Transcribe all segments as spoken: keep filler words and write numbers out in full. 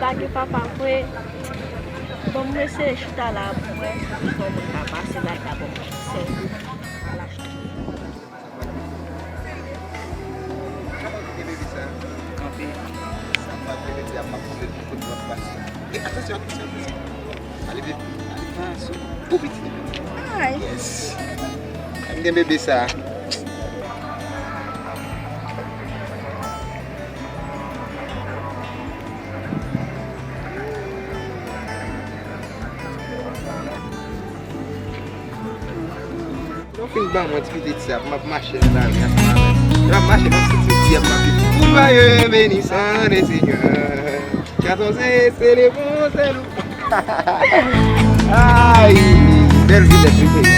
Lage papa vre. Bon, mwen se chita la pou mwen, si yon moun ka pase la, ka bon, se al achte. Kanpe. Sa m ap leve di a, m ap konte tout kote w ap pase. E, atansyon, atansyon, atansyon. Ale, bebe. Ale, pran sou. Tou piti, tou piti. Ay. Yes. Ann gen bebe sa. Lè w fin ban mwen ti pitit sa, m ap mache nan lari ansanm avè l. Lè m ap mache, m ap santi l byen, m ap di, Pou Bondye beni san le Senyè. Katòz se le bon sèl. Ay, bèl vilèt, wi, peyi.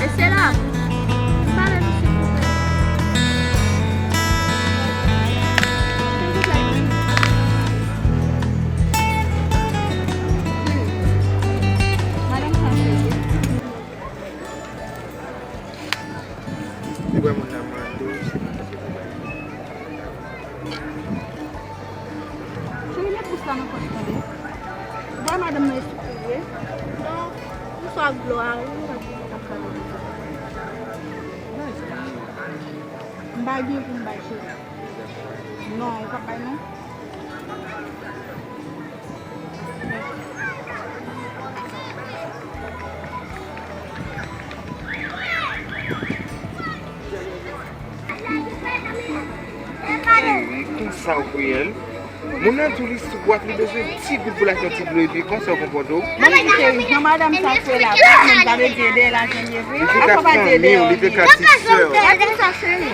E se la. Pale nou, silvouplè. Silvouplè. Madanm sa, cheri. Li wè moun nan mande, se pa pase pou bay. Cheri, met bous la nan pòch mwen, tande. Ou wè madanm nan estipid vre. Non, m swa ak dlo a, wi, m pa t ap ka leve. M pa gen pou m bay, cheri. Non, ou p ap bay, non. Cheri, konsa w kriyèl. Moun nan di w li sou bwat, li bezwen ti gout pou l achte yon ti dlo, epi konsa w konpòte w. Mwen di cheri, jan madanm sa fè la, pou mwen, sa vle di ede l a jan l ye vre. Li te ka fanmi w, li te ka ti sè w. Gade sa, cheri.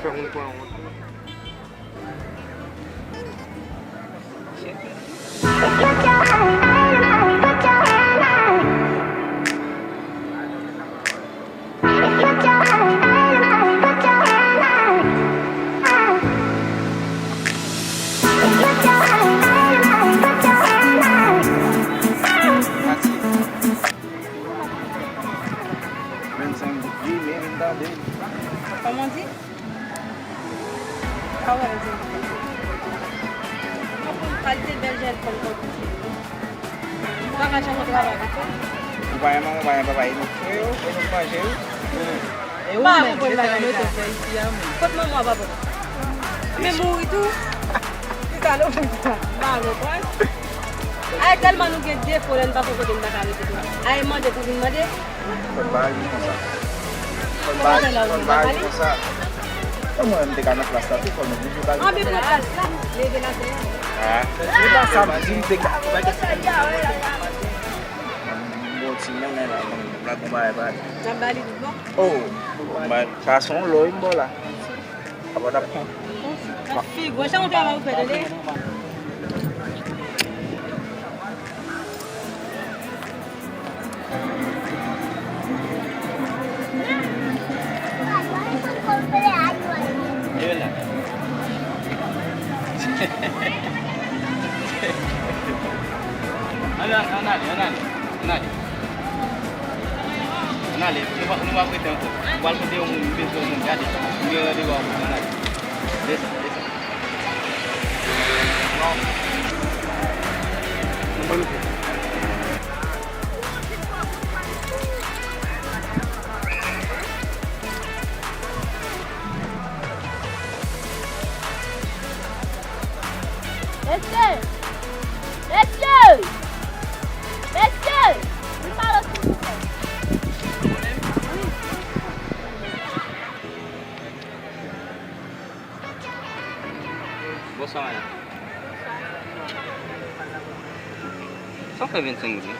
Fè moun pran wont. Kòman di? Pa wè l di. Mwen konn kalite bèl jèn fanm konn. Ou pa ka janm travay avèk yo. Ou pa yon manman, ou pa yon papa, e nou fè yo, e nou manje yo. E ou menm, se sa yo mete w fè isi a menm. Kot manman w, papa w? Men mouri tou. Se sa nou fè sa. M pa konprann. Ay, tèlman nou gen defo, lè n pa fè kote n pa ka rete tou. Ay, mande pou vin mande. Fò n pa aji konsa. Fò n pa aji, fò n pa aji konsa. Kòman m te ka nan plas la tou, fò nou bouje bagay. Anben pran plas la, leve la, se la. Ah. Se pa sa m di, m te ka. Bon, ti moun la, la, bon, la, bon, bagay, bagay. N ap ba li tout bon? Oh, bon, bagay. Sa se yon lò, wi, m ba w la. Apa w t ap pran? Nan figi w, se yon travay ou fè, tande? Ann ale, ann ale, ann ale. Ann ale, nou pa, nou pa prete ankò. Nou pral kote yon moun, m bezwen yon moun, gade. M gen randevou ak yon moun, ann ale. Desann, desann. Mesye! Mesye! Mesye! Vin pale silvouplè. Wi. Bonswa, madanm. Sa w fè vennsenk goud la?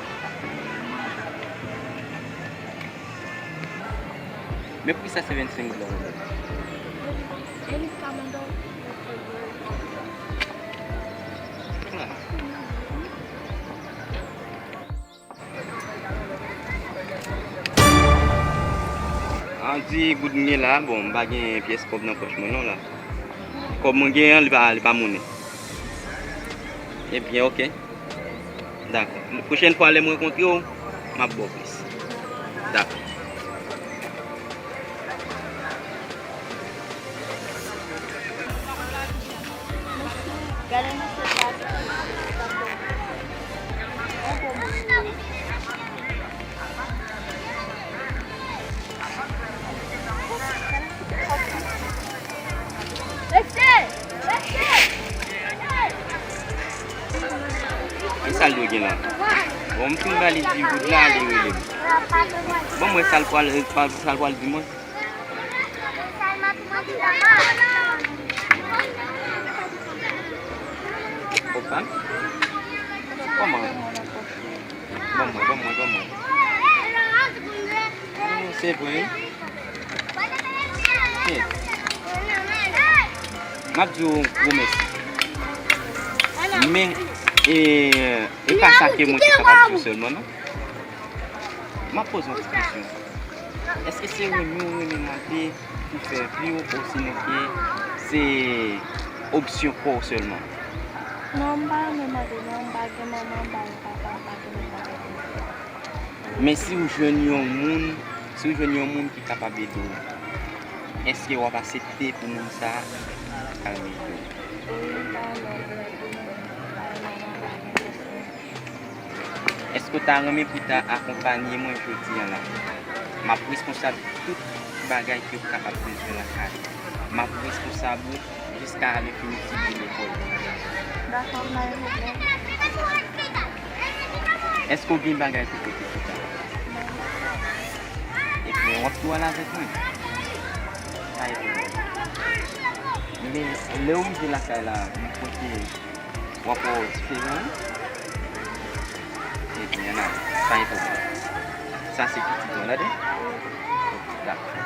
Men poukisa se vennsenk goud la, madanm? Ah. An di goud m gen la, bon, m pa gen pyès kòb nan pòch mwen non la. Kòb mwen gen an, li pa, li pa monnen. Ebyen, oke. Dakò. Pwochèn fwa lè m rankontre w, m ap ba w plis. Dakò. Mwen ba li dis goud la, li rele m. Bon, mwen sa l pral, sa l pral di mwen. Opa. Kòman? Ban mwen, ban mwen, ban mwen. Oh, se vre. Ok. M ap di w gwo mèsi. Men, e, e pa sa ke mwen te kapab di w sèlman, non. M ap poze yon ti kesyon. Èske se renmen w renmen mande pou fè vi w, osinon ke se opsyon pa w sèlman? Non, m pa renmen mande, non, m pa gen manman, m pa gen papa, m pa gen nenpòt moun. Men si w jwenn yon moun, si w jwenn yon moun ki kapab ede w, èske w ap aksepte pou moun sa a al ede w? Wi, m ta renmen ede moun, m pa gen manman, m pa gen papa. Èske w ta renmen pou w ta akonpanye mwen jodi a la? M ap responsab tout bagay ke w kapab bezwen lakay ou. M ap responsab ou jiska lè w fin etidye lekòl. Dakò, m pa gen pwoblèm. Èske w gen bagay pou pote pou ta? Non. Ebyen, w ap tou al avèk mwen. Pa gen pwoblèm. Men, lè w rive lakay la, m kwè ke w ap wè w diferan, wi. Ebyen, ann ale. Pa gen pwoblèm. Sa se pitit mwen, tande? Dakò.